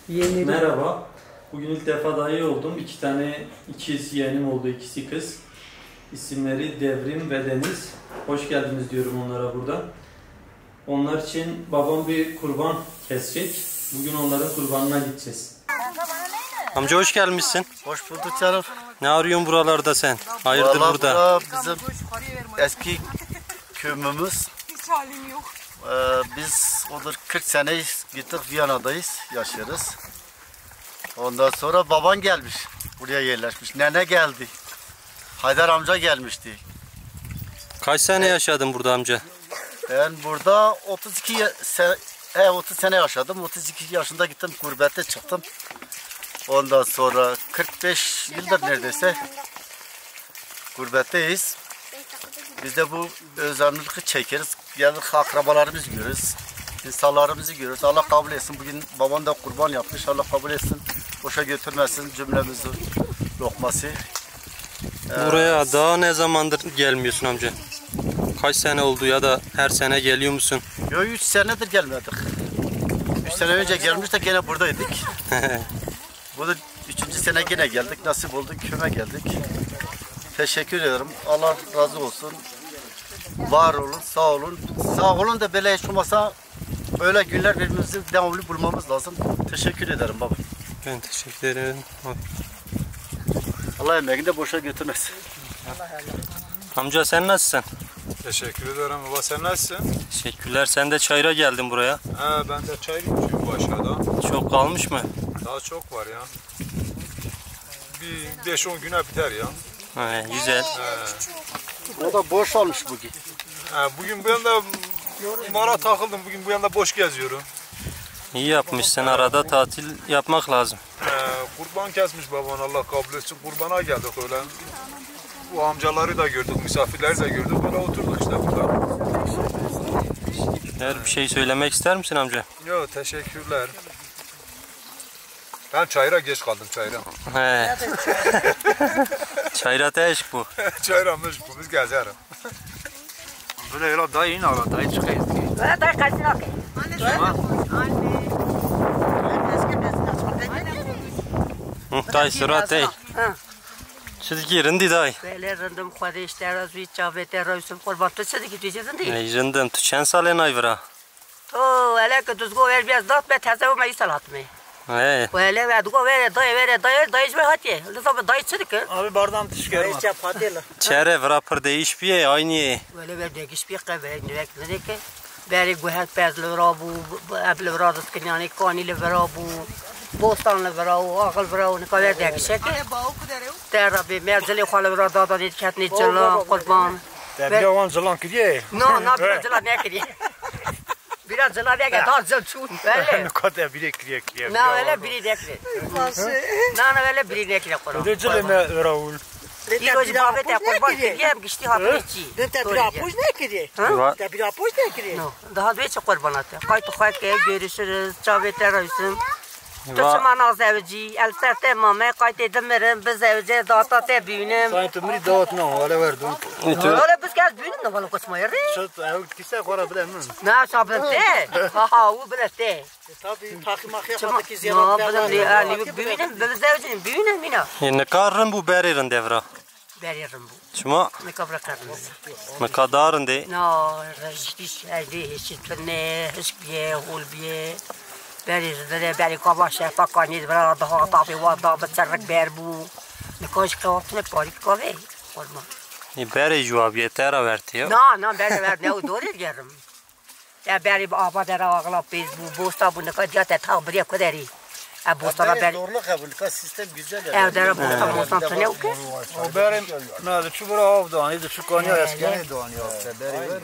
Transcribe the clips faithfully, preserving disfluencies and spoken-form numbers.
Merhaba. Bugün ilk defa dahil oldum. İki tane ikiz yeğenim oldu, ikisi kız. İsimleri Devrim ve Deniz. Hoş geldiniz diyorum onlara burada. Onlar için babam bir kurban kesecek. Bugün onların kurbanına gideceğiz. Amca, hoş gelmişsin. Hoş bulduk canım. Ne arıyorsun buralarda sen? Hayırdır burada? Vallahi bura bizim eski köyümüz. Hiç halim yok. Ee, biz odur kırk seneyiz gittik, Viyana'dayız, yaşıyoruz. Ondan sonra baban gelmiş, buraya yerleşmiş. Nene geldi. Haydar amca gelmişti. Kaç sene yaşadın burada amca? Ben burada otuz iki ya- se- he, otuz sene yaşadım. Otuz iki yaşında gittim, gurbette çıktım. Ondan sonra kırk beş yıldır neredeyse gurbetteyiz. Biz de bu özlemlilikte çekeriz. Geldik, akrabalarımızı görürüz. İnsanlarımızı görürüz. Allah kabul etsin. Bugün babam da kurban yapmış. Allah kabul etsin. Boşa götürmesin cümlemizin lokması. Buraya daha ne zamandır gelmiyorsun amca? Kaç sene oldu ya da her sene geliyor musun? Yok, üç senedir gelmedik. Üç sene önce gelmiştik, gene buradaydık. Bu da üçüncü sene yine geldik. Nasip oldu, köyüme geldik. Teşekkür ederim. Allah razı olsun. Var olun, sağ olun. Sağ olun da böyle hiç olmasa öyle günler birbirimizi devamlı bulmamız lazım. Teşekkür ederim baba. Ben teşekkür ederim. Allah emeğini de boşa götürmesin. Amca, sen nasılsın? Teşekkür ederim baba. Sen nasılsın? Teşekkürler. Sen de çayıra geldin buraya. He, ben de çayır içiyorum bu aşağıda. Çok kalmış mı? Daha çok var ya. Bir beş on güne biter ya. He, güzel. O da boş olmuş bugün. He, bugün bu yanda mala takıldım. Bugün bu yanda boş geziyorum. İyi yapmışsın. Arada tatil yapmak lazım. He, kurban kesmiş baban, Allah kabul etsin. Kurbana geldik öyle. Bu amcaları da gördük, misafirleri de gördük. Böyle oturduk işte burada. Eğer bir şey söylemek ister misin amca? Yok, teşekkürler. Ben çayıra geç kaldım, çayıra. He. Çayıra te eşk bu. Çayıra mış bu, biz gezerim. Böyle yola dayı in ala, dayı çıkayız. Böyle dayı kaçsın okey. Tamam. Hı, dayı sıra te. Ha. Çi dikî, rindî dayı? Belê rindim, Xwedê ji te razî, çavê te razî, qurban, tu çi dikî, tu jî rindî? Ey, rindim, tu çend salê nay vira? To hele ku dizgo ver biraz dat be, teze û me îsal hatime. He. Ku hele ve digo vere dayê, vere dayê, dayê ji we hatiye. Li tabi dayê çi dike? Abi bardan tişkerim. Dayê çap hatiye la. Çere vira pir değiş biye, aynı ye. Wele ver degiş bir qe ve nivek nidike. Berê guhek pez li vira bû, ev li vira diskiniyanê kanî li vira bû. Bostan li vira û axil vira û nika ver degişeke. Te rabê me cilê xwe li vira dadanê diketnê cila qurban. Te bira wan cilan kiriye? Na, na, bira cila nekiriye. Bira cila neke, dar cil çûn. Wele. Nika te birê kiriye kiriye. Na, wele birî nekiriye. Na, na, wele birî nekiriye Quran. De cilê me vira û. Îro jî bavê te qurban kiriye, em giştî hatine çî. Dê te bira pûj nekiriye. Ha? Te bira pûj nekiriye. No. Daha dê çi qurbana te? Qayt xwe ke, görüşürüz. Çavê te rewsin. Tu çima nazewicî? El ser te mame, qaytê dimirim, bizewicê, data te bînim. Sayın tu mirî dawet na, wele werdun. Wele biz gez bînim ne wala koçma yeri. Şut, ew kise xora bile min. Na, sabir te. Ha, ha, u bile te. Tabii, takım akıya Çima? Fazla ki ziyaret. Ya, bizim de, yani, bînim, bizewicî bînim, bînim. Yine karın bu berê rinde vira. Berê rin bû. Çima? Nika bira qerin. Nika darin dê. Na, rejîş, ey dê hişî tune, hişk biye, hol biye. Berê ji dere, berê kava şefa kanî, bira daha tabê wa da bi çerrik ber bû. Nika ji qewa tune parî kavê, xorma. Ê, berê ji wa biye, te ra vertiye. Na, na, berê ver, ne, o dorê gerim. Te berê bi ava dera axila pêz bû, bosta bû, nika diya te tax biriye ku derî. E, bosta ra berê. Zorluk hebû, nika sistem güzel ya. Ev dera bosta, bosta tune û ke? O berê, na, di çu bira av danî, di çu kanya eski.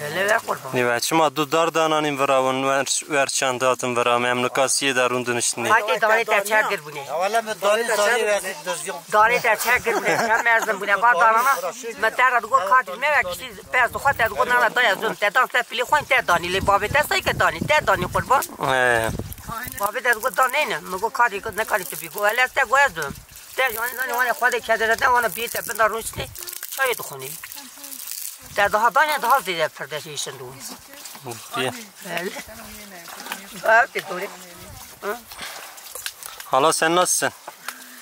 Hele ver qurban. Nîve, çima du dar dananîn vira wan wer, wer çand hatin vira, me em nika siyê de rûn diniştinê. Haytê danê te çer gir bûne. Ya wala me danî, danî verdi düzgün. Danê te çer gir bûne, çer mezin bûne. Bar danana, me te ra digo kadî me ve kiştî Pez dixwe te digot nana daya zon, te dan ser pilê xwe te danî, lê bavê te sayke danî, te danî qurban. He. Bavê te digot dan neyne, min got kadî, nekarî tu bî, got hele ez te got ez dom. Te ji wan nanê wan ê xwe de kedere te wana biyê te binda rûniştê çayê dixwinê. Te daha dane daha zêde pir de hêşin dû. Diye. Hele. Ev tê dorê. Hı? Hala sen nasılsın?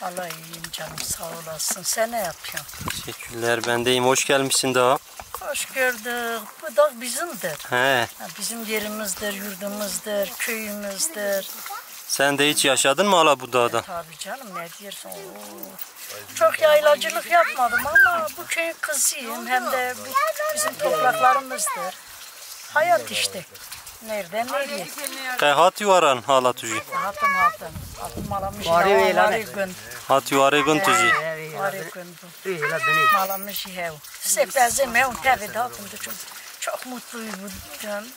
Vallahi iyiyim canım, sağ olasın. Sen ne yapıyorsun? Teşekkürler, ben de iyiyim. Hoş gelmişsin daha. Hoş gördük. Bu dağ bizimdir. He. Ha, bizim yerimizdir, yurdumuzdur, köyümüzdür. Sen de hiç yaşadın mı hala bu dağda? E, tabii canım, ne diyorsun? Oo. Çok yaylacılık yapmadım ama bu köyün kızıyım. Hem de bu bizim topraklarımızdır. Hayat işte. Nereden nereye? Qey hatî waran hala tu jî? Hatim, hatim. Hatim, mala min jî Warê hew, wê lan warê e. Gund. Hatî warê gund tu jî? Warê gund bû. Mala min jî hew. Sê pezê me û tevê de hatim, çok, çok mutluydum.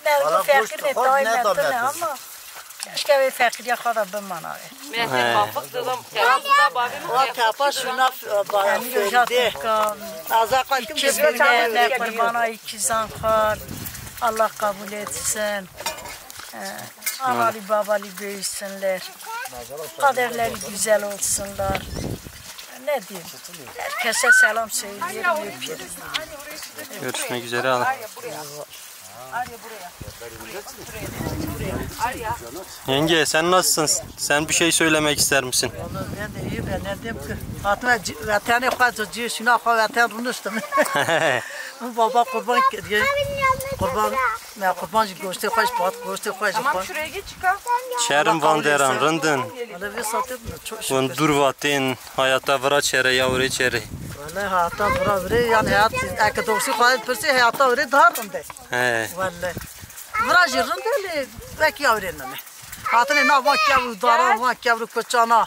Mergo Valla feqîr boş ne, xwe daim ne da etine ama. Keşke wê feqîriya xwe de bimana wê. Mehmet He. Mafik dedim, kerem da bavê min Wa kerem kapa şuna Emîr Oja ferîdê. Tekan. Aza qakim İki kızı bile, ne kurbana, iki zanhar. Allah kabul etsin. Ee, Analı babalı büyüsünler. Kaderleri güzel olsunlar. Ne diyeyim? Herkese selam söylüyorum, öpüyorum. Görüşmek üzere. Yenge, sen nasılsın? Sen bir şey söylemek ister misin? Vallahi ben de iyiyim, ben ne diyeyim ki? Hatıma ci-, vetenê xwe, ci-, şuna xwe veten rûniştim. Bu baba kurban kiriye. Kurban, me kurban jî goştê xwe jî pat, goştê xwe jî Tamam, pat. Şuraya geç, çıkar. Çerim Van Deran, rindin. Hele vê saetê çok Hûn şükür. Dûr va tên, hayata vira çere, ya were çere. Wele hayata vira vire, yani hayat, eke doxsî xwe pirsî, hayata vire daha rinde. He. Wele. Vira jî rinde lê, wek ya wire neme. Hatine na van kev û dara, van kev û koçana.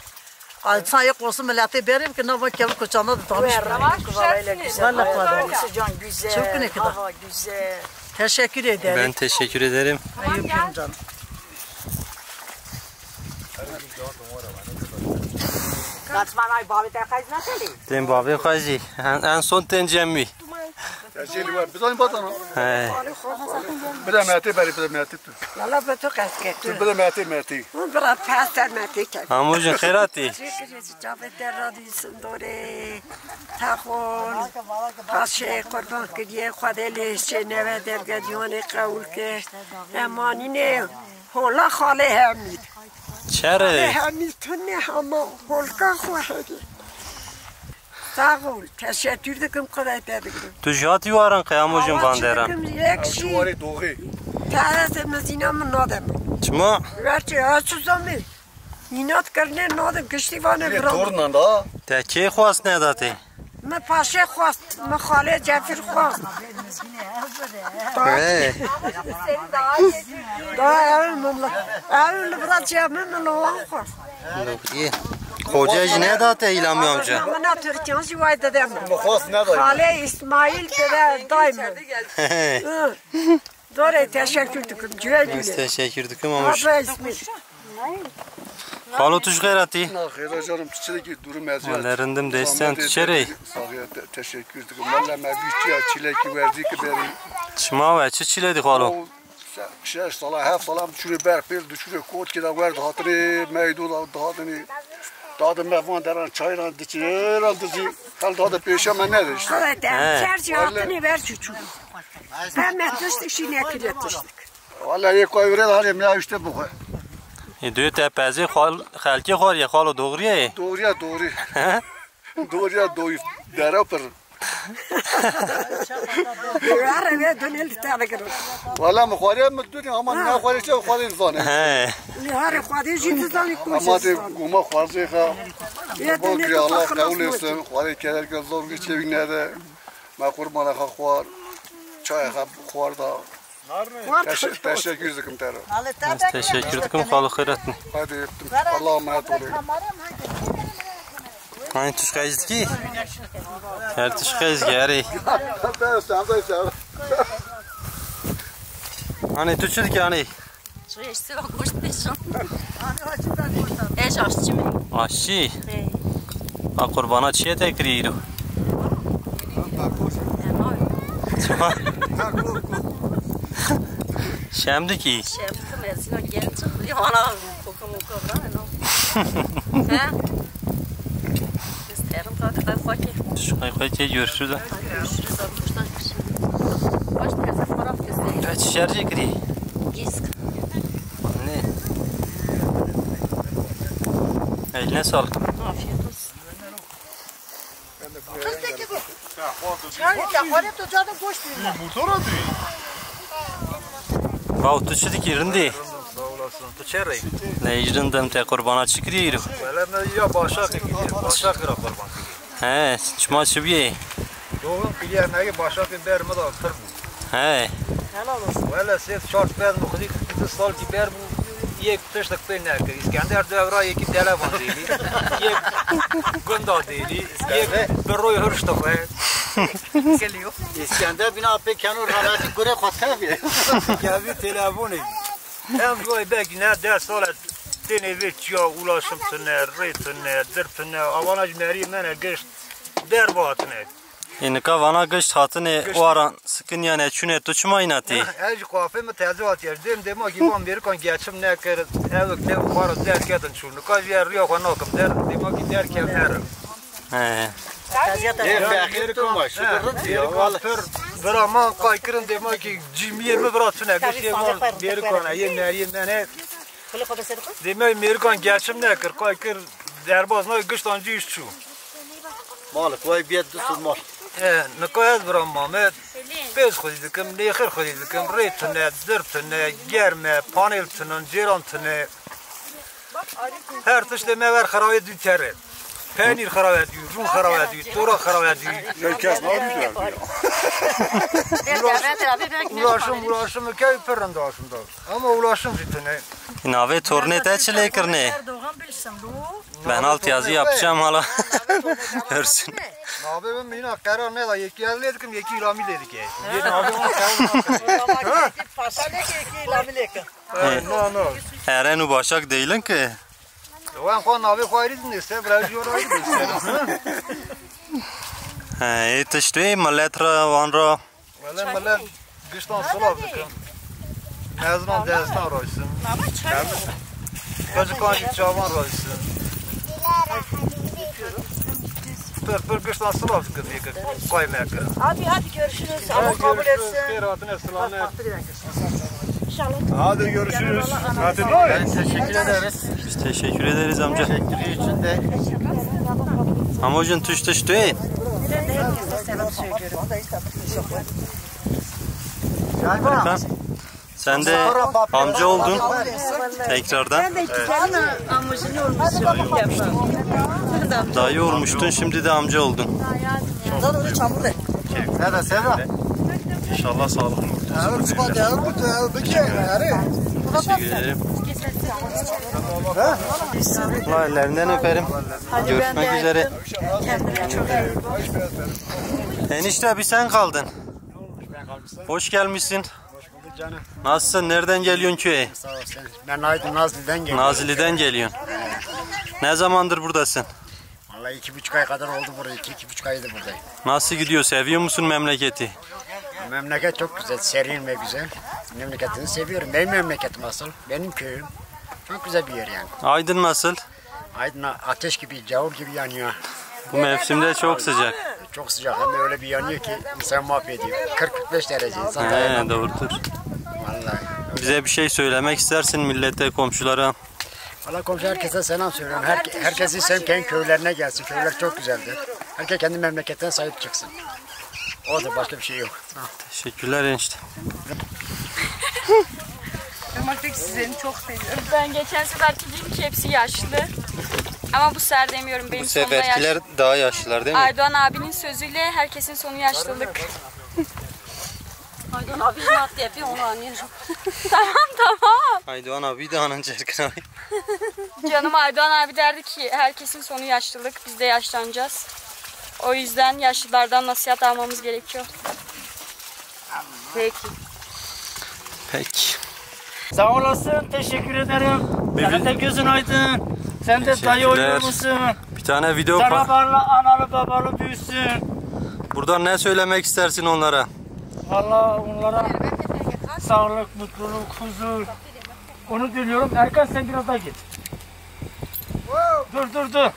Ay, sen yek olsun milletê berê ki na van kev û koçana da damiş. Revaş düşersin. Wele xwe da. Can güzel. Çok ne kadar. Hava güzel. Teşekkür ederim. Ben teşekkür ederim. Eyüp canım. Kaçman ay bavê te xeyz netelî. Tên bavê xwe jî. En, en son tên cemî. Tecil var. Bir tane batana. He. Bir de mehte beri, bir de mehte tu. Lala be tu qeske tu. Bir de mehte mehte. Hûn bira pester mehte kek. Amojin xêratî. Çavê te radî sindorê. Texol. Paşê qurban kiriye. Xwedê lê hişê neve dergediyanê qewul ke. Emanînê. Hola xalê Hemîd. Çerê. Xalê Hemîd tu ne hema holka xwe heye. Sağ ol. Teşekkür dikim, Xwedayê te bigirim. Tu jî hatî waran qey Amojin Van Deran? Dikim, yek jî. Warê doğê. Terese mezîna min nadem. Çima? Verçe ha çu zamê. Mînat kirine nadem, giştî vane Yê bira. Tornan da. Te kê xwast nedatê? Min paşê xwast, min xalê Cefir xwast. He. Daha ev min li, ev li bira çiya min, min li wan xwast. Doğru. Xoce jî neda te îlamî amca. Min a Tirkiyan jî way dede min. Min xwast neda. Xalê İsmail dede day min. Hı. Dorê teşekkür dikim. Cüye Biz cüye. Teşekkür dikim ama. Abla İsmail. Xalo tu ji xêr hatî? Na xêra canım, tu çi dikî? Durum ez Wele rindim dê sen, tu çerê? Saxiye te-, teşekkür dikim. Wele me bîstiya çilekî werzî ki berî. Çima we? Çi çile dî xalo? O se-, şeş sala, heft sala em çûrê ber pêl, diçûrê kotkê de wer dihatine, meydo da dihatine. Dade me van deran çayran diçîran dizî. Hel dade pêşe me nede işte. Evet, He. Çerçi hatine ber çuçu. Hemen tiştik şi nekile tiştik. Wele yê koy vire de hanê min işte bu. E, duyê te pezê xal-, xelkê xwariye, xalo, doğruye? Doğruya doğru. He? Doğruya doğru. Dera pir. Yare ve dönel tane girin. Wele mi xwariye mi duni ama ne xwariye çe xwariye zane. He. Li harê xwedê jî dizanî ku Ama de goma xwarzê xa. Yê Bak dönel ya Allah kabul etsin. Xwariye kererke zor geçe nede. Me qurbana xa xwar. Çaya xa xwar da. Teş-, teşekkür dikim te re. Ez teşekkür dikim, xalo xêr hatin. Hadi öptüm. Allah'a emanet olun. Hani tu ji xwe zî dikî? Her tu ji xwe zî dikî, erê. Hani tu çi dikî, hani? Ji xwe ji siva goşt pêşan. Ej aşçî me. Aşçî? Hey. A qurbana çi ye te kirî îro? Çima? Şem dikî? Şem dikim, ez îna genç im. Vana koka moka vira, no. He? Biz terim tadı da fakir. Şuhay fakir, görüşürüz. Görüşürüz, abi, kuştan görüşürüz. Baş teyze, fotoğraf göstereyim. Kaç şerce kirî? Gîsk. Ne? Eline sağlık. Afiyet olsun. Çay, ya, tu canım boş değil. Baw, tu çi dikî rindî? Tu çi rê? Ne, ji rind im, te qurbana çi kirî îro? Wele me ya başak kirî, başak kira qurban kirî. He, çima çi bîyê? Doğum kirî, me başakê ber me da pir bû. He. Wele sê çar pez mi xwedî, du salkî ber bû, yek tiştek pê nekir. Îskender du evra yekî telefon dêlî, yek gunda dêlî, yek bi roy hurş dixwe. Îskender bîna pê keno ranetî gurê xwe tevî. Kevî telefonê. Em ji wayî belkî ne deh sal e tênê vê çiya, ulaşım tune, rê tune, dir tune, avana ji meriyê me ne gişt derba hatine. Ê, nika vana gişt hatinê, gişt waran sikiniyane çûne, tu çima îna tê? Ez ji qafê min teze hatiye. Dêm dêma kî van Mêrikan geçim nekir, evik ne xwara derketin çû. Nika jî ez riya xwe nakim der, dêma kî derkem herim. He. Ê, feqîr koma, şu rind ya, Mêrikan wala. Pir bira man qaykirin dêma kî cîmiyê min bira tune, giştê van Mêrikan e, yê meriyê me ne. Dêma Mêrikan geçim nekir, qaykir derbaz na giştan cî iş çû. Malik, vay biyet du sed mal. E, nika ez bira mame, pêz xwedî dikim, nêxir xwedî dikim, rê tune, dir tune, germe, panêl tune, cêran tune. Her tiştê me ver xerawê dû tere. Penîr xerawê dû, rûn xerawê dû, tora xerawê dû. Ew kes nadî tu ev ya. Ulaşım, ulaşım, key pir rind aşım da. Ama ulaşım jî tune. Navê tornê te çi lê kirine? Erdoğan bilsin bu. Ben alt yazı yapacağım hala. Görsün. Navê min mîna qerar neda, yekî ez lê dikim, yekî Îlamî lê dike. Yê navê min qerar neda. Paşa lê ke, yekî Îlamî lê ke. He. No, no. Eren û Başak değilin ki. Wan xwe navê xwe ayrı dinlese, biraz jor ayrı dinlese. He, ê tiştê millet ra, wan ra. Wele millet giştan silav dikim. Meznan dezna raysin. Baba çay. Bacıkan çavan raysin. Pir pir giştan silav dikim yeke qayme kir. Hadi hadi görüşürüz. Allah kabul etsin. Xêr hatine selamet. İnşallah. Hadi görüşürüz. Hadi. Teşekkür ederiz. Biz teşekkür ederiz amca. Teşekkür için de. Amacın tüş tüş değil. Herkese selam söylüyorum. Erkan, sen de amca oldun. Tekrardan. Ben de iki tane amacını olmuşum. Dayı olmuştun, şimdi de amca oldun. Seda, Seda. İnşallah sağlıklı olur. Teşekkür ederim. Vay, ellerinden öperim. Görüşmek üzere. Kendine çok iyi bak. Enişte, bir sen kaldın. Hoş gelmişsin. Hoş bulduk canım. Nasılsın? Nereden geliyorsun köye? Sağ ol sen. Ben Aydın Nazlı'dan geliyorum. Nazlı'dan geliyorsun. Ne zamandır buradasın? Vallahi iki buçuk ay kadar oldu burada. İki, iki buçuk aydır buradayım. Nasıl gidiyor? Seviyor musun memleketi? Memleket çok güzel, serin ve güzel. Memleketini seviyorum. Benim memleketim asıl, benim köyüm. Çok güzel bir yer yani. Aydın nasıl? Aydın a-, ateş gibi, cavur gibi yanıyor. Bu mevsimde çok sıcak. Çok sıcak, hem de öyle bir yanıyor ki insan mahvediyor. Kırk kırk beş derece, insan dayanamıyor. He, doğrudur. Vallahi. Bize bir şey söylemek istersin millete, komşulara? Valla komşu herkese selam söylüyorum. Her, herkes insan kendi köylerine gelsin. Köyler çok güzeldir. Herkes kendi memleketine sahip çıksın. Odur, başka bir şey yok. Teşekkürler enişte. Kemal Bey, sizleri çok seviyorum. Ben geçen seferki gibi hepsi yaşlı. Ama bu sefer demiyorum. Benim sonunda yaş- Bu seferkiler daha yaşlılar değil mi? Aydoğan abinin sözüyle herkesin sonu yaşlılık. Aydoğan abi ne yaptı yapıyor onu anlıyorum. Tamam, tamam. Aydoğan abi de anınca Erkan abi. Canım Aydoğan abi derdi ki herkesin sonu yaşlılık, biz de yaşlanacağız. O yüzden yaşlılardan nasihat almamız gerekiyor. Peki. Peki. Sağ olasın, teşekkür ederim. Senin de gözün aydın. Sen de dayı oluyor musun? Bir tane video pa- Sana bağlı, analı babalı büyüsün. Buradan ne söylemek istersin onlara? Vallahi onlara sağlık, mutluluk, huzur. Onu diliyorum. Erkan, sen biraz daha git. Dur, dur, dur.